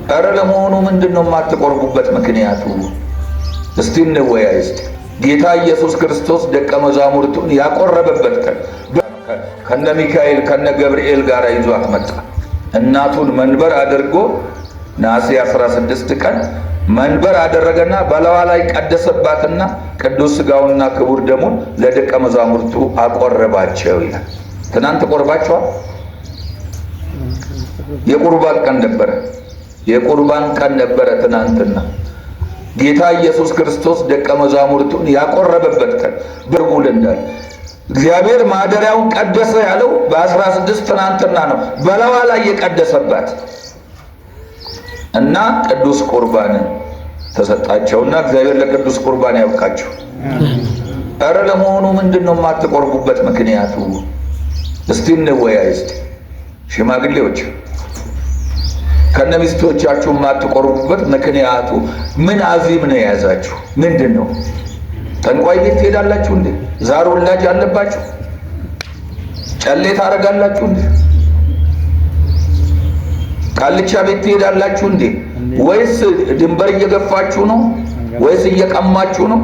ኧረ ለመሆኑ ምንድን ነው የማትቆርቡበት ምክንያቱ? እስቲ እንወያይ። እስቲ ጌታ ኢየሱስ ክርስቶስ ደቀ መዛሙርቱን ያቆረበበት ቀን ከነ ሚካኤል ከነ ገብርኤል ጋር ይዟት መጣ። እናቱን መንበር አድርጎ ነሐሴ 16 ቀን መንበር አደረገና በላዋ ላይ ቀደሰባትና ቅዱስ ሥጋውንና ክቡር ደሙን ለደቀ መዛሙርቱ አቆረባቸው ይላል። ትናንት ቆርባቸዋል። የቁርባን ቀን ነበረ። የቁርባን ቀን ነበረ ትናንትና። ጌታ ኢየሱስ ክርስቶስ ደቀ መዛሙርቱን ያቆረበበት ቀን ብርጉል እንዳለ እግዚአብሔር ማደሪያውን ቀደሰ ያለው በ16 ትናንትና ነው። በላዋ ላይ የቀደሰባት እና ቅዱስ ቁርባን ተሰጣቸውና እግዚአብሔር ለቅዱስ ቁርባን ያብቃቸው። ኧረ ለመሆኑ ምንድን ነው የማትቆርቡበት ምክንያቱ? እስቲ እንወያይ። እስቲ ሽማግሌዎች ከነሚስቶቻችሁ የማትቆርቡበት ምክንያቱ ምን አዚም ነው የያዛችሁ? ምንድን ነው? ጠንቋይ ቤት ትሄዳላችሁ እንዴ? ዛር ወላጅ አለባችሁ? ጨሌ ታደርጋላችሁ እንዴ? ቃልቻ ቤት ትሄዳላችሁ እንዴ? ወይስ ድንበር እየገፋችሁ ነው? ወይስ እየቀማችሁ ነው?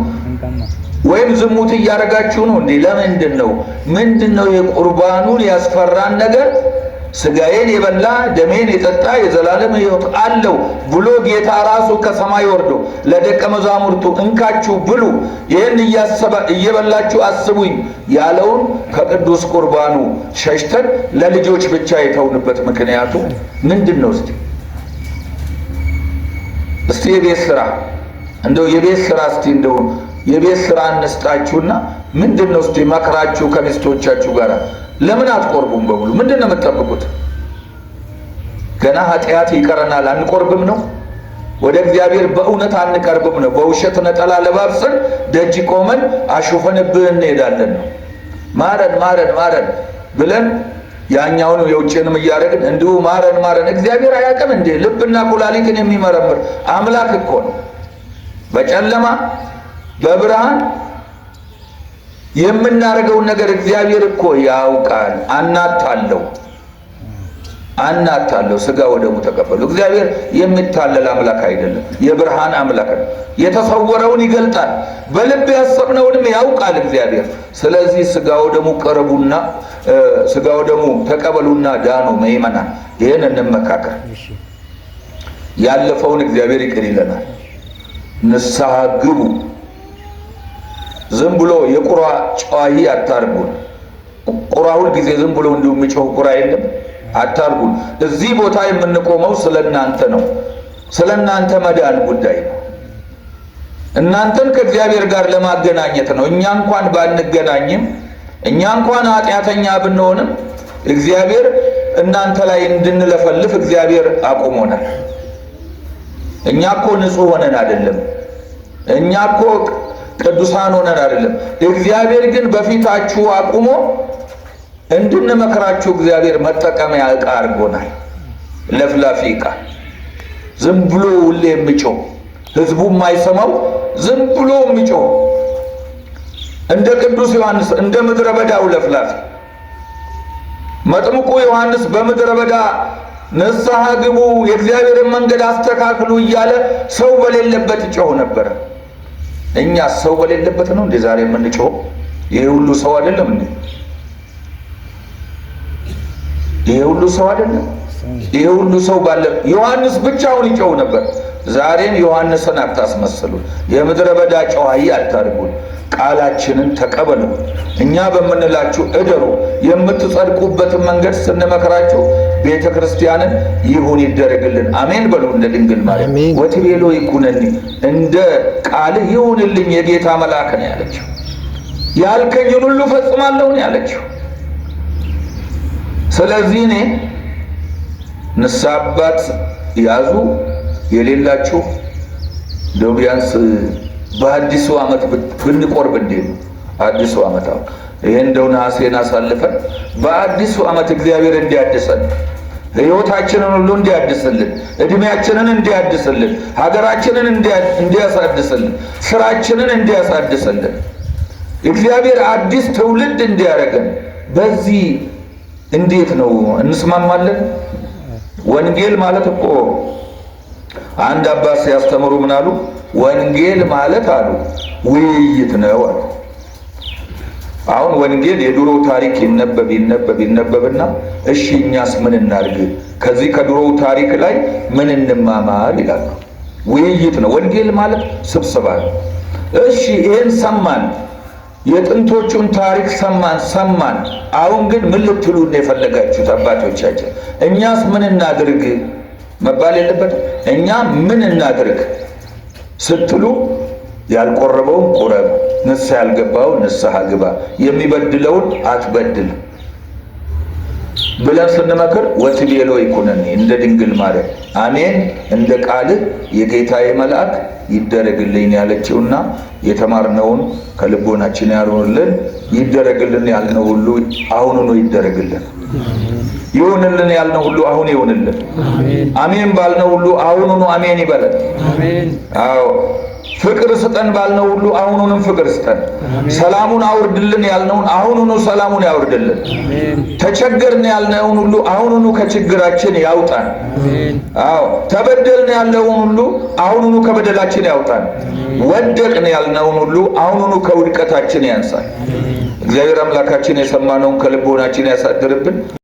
ወይም ዝሙት እያደረጋችሁ ነው እንዴ? ለምንድን ነው ምንድን ነው የቁርባኑን ያስፈራን ነገር? ስጋዬን የበላ ደሜን የጠጣ የዘላለም ሕይወት አለው ብሎ ጌታ ራሱ ከሰማይ ወርዶ ለደቀ መዛሙርቱ እንካችሁ ብሉ፣ ይህን እየበላችሁ አስቡኝ ያለውን ከቅዱስ ቁርባኑ ሸሽተን ለልጆች ብቻ የተውንበት ምክንያቱ ምንድን ነው? እስቲ እስቲ የቤት ስራ እንደው የቤት ስራ እስቲ እንደው የቤት ስራ እንስጣችሁና ምንድን ነው እስቲ መክራችሁ ከሚስቶቻችሁ ጋር ለምን አትቆርቡም? በሙሉ ምንድን ነው የምትጠብቁት? ገና ኃጢአት ይቀረናል አንቆርብም ነው? ወደ እግዚአብሔር በእውነት አንቀርብም ነው? በውሸት ነጠላ ለባብሰን ደጅ ቆመን አሹፈንብህ እንሄዳለን ነው? ማረን ማረን ማረን ብለን ያኛውን የውጭንም እያደረግን እንዲሁ ማረን ማረን። እግዚአብሔር አያውቅም እንዴ? ልብና ኩላሊትን የሚመረምር አምላክ እኮ ነው። በጨለማ በብርሃን የምናደርገውን ነገር እግዚአብሔር እኮ ያውቃል። አናታለው አናታለው። ስጋ ወደሙ ተቀበሉ። እግዚአብሔር የሚታለል አምላክ አይደለም፣ የብርሃን አምላክ ነው። የተሰወረውን ይገልጣል፣ በልብ ያሰብነውንም ያውቃል እግዚአብሔር። ስለዚህ ስጋ ወደሙ ቀርቡና ስጋ ወደሙ ተቀበሉና ዳኑ። ምእመናን ይህን እንመካከር። ያለፈውን እግዚአብሔር ይቅር ይለናል። ንስሐ ግቡ። ዝም ብሎ የቁራ ጨዋሂ አታርጉን። ቁራ ሁል ጊዜ ዝም ብሎ እንዲሁ የሚጮህ ቁራ የለም። አታርጉን። እዚህ ቦታ የምንቆመው ስለ እናንተ ነው። ስለ እናንተ መዳን ጉዳይ ነው። እናንተን ከእግዚአብሔር ጋር ለማገናኘት ነው። እኛ እንኳን ባንገናኝም፣ እኛ እንኳን ኃጢአተኛ ብንሆንም እግዚአብሔር እናንተ ላይ እንድንለፈልፍ እግዚአብሔር አቁሞናል። እኛ እኮ ንጹሕ ሆነን አይደለም። እኛ እኮ ቅዱሳን ሆነን አይደለም። እግዚአብሔር ግን በፊታችሁ አቁሞ እንድንመክራችሁ እግዚአብሔር መጠቀሚያ ዕቃ አድርጎናል። ለፍላፊ ዕቃ፣ ዝም ብሎ ሁሌ የሚጮህ፣ ህዝቡ የማይሰማው ዝም ብሎ የሚጮህ፣ እንደ ቅዱስ ዮሐንስ እንደ ምድረ በዳው ለፍላፊ። መጥምቁ ዮሐንስ በምድረ በዳ ንስሐ ግቡ፣ የእግዚአብሔርን መንገድ አስተካክሉ እያለ ሰው በሌለበት ይጮህ ነበረ። እኛ ሰው በሌለበት ነው እንዴ ዛሬ የምንጮኸው? ይሄ ሁሉ ሰው አይደለም እንዴ? ይሄ ሁሉ ሰው አይደለም? ይሄ ሁሉ ሰው ባለ ዮሐንስ ብቻውን ይጮህ ነበር። ዛሬም ዮሐንስን አታስመስሉ፣ የምድረ በዳ ጨዋሂ አታርጉን። ቃላችንን ተቀበሉ፣ እኛ በምንላችሁ እደሩ። የምትጸድቁበትን መንገድ ስንመክራችሁ ቤተ ክርስቲያንን ይሁን ይደረግልን፣ አሜን በሉ። እንደ ድንግል ማርያም ወትቤሎ ይኩነኒ፣ እንደ ቃልህ ይሁንልኝ የጌታ መልአክ ነው ያለችው። ያልከኝን ሁሉ ፈጽማለሁ ነው ያለችው። ስለዚህ እኔ ንስሐ አባት ያዙ የሌላችሁ እንደው ቢያንስ በአዲሱ ዓመት ብንቆርብ እንዴት ነው? አዲሱ ዓመት አሁን ይሄ እንደው ነሐሴን አሳልፈን በአዲሱ ዓመት እግዚአብሔር እንዲያድሰን፣ ሕይወታችንን ሁሉ እንዲያድስልን፣ እድሜያችንን እንዲያድስልን፣ ሀገራችንን እንዲያሳድስልን፣ ስራችንን እንዲያሳድስልን፣ እግዚአብሔር አዲስ ትውልድ እንዲያደርገን በዚህ እንዴት ነው እንስማማለን? ወንጌል ማለት እኮ አንድ አባት ሲያስተምሩ ምን አሉ? ወንጌል ማለት አሉ ውይይት ነው አሉ። አሁን ወንጌል የድሮ ታሪክ ይነበብ ይነበብ ይነበብና እሺ እኛስ ምን እናድርግ፣ ከዚህ ከድሮው ታሪክ ላይ ምን እንማማር ይላሉ። ውይይት ነው። ወንጌል ማለት ስብሰባ ነው። እሺ ይሄን ሰማን፣ የጥንቶቹን ታሪክ ሰማን ሰማን። አሁን ግን ምን ልትሉን የፈለጋችሁት አባቶቻችን? እኛስ ምን እናድርግ መባል የለበትም። እኛ ምን እናድርግ ስትሉ ያልቆረበውን ቁረብ፣ ንስሐ ያልገባውን ንስሐ ግባ፣ የሚበድለውን አትበድል ብለን ስንመክር ወትቤሎ ይኩነኒ እንደ ድንግል ማርያም አሜን እንደ ቃልህ የጌታዬ መልአክ ይደረግልኝ ያለችውና የተማርነውን ከልቦናችን ያኑርልን። ይደረግልን ያልነው ሁሉ አሁኑኑ ይደረግልን። ይሁንልን ያልነው ሁሉ አሁን ይሁንልን። አሜን ባልነው ሁሉ አሁኑኑ አሜን ይበለን። አዎ ፍቅር ስጠን ባልነው ሁሉ አሁኑንም ፍቅር ስጠን። ሰላሙን አውርድልን ያልነውን አሁኑኑ ሰላሙን ያውርድልን። ተቸገርን ያልነውን ሁሉ አሁኑኑ ከችግራችን ያውጣን። አዎ ተበደልን ያልነውን ሁሉ አሁኑኑ ከበደላችን ያውጣን። ወደቅን ያልነውን ሁሉ አሁኑኑ ከውድቀታችን ያንሳል። እግዚአብሔር አምላካችን የሰማነውን ከልቦናችን ያሳድርብን።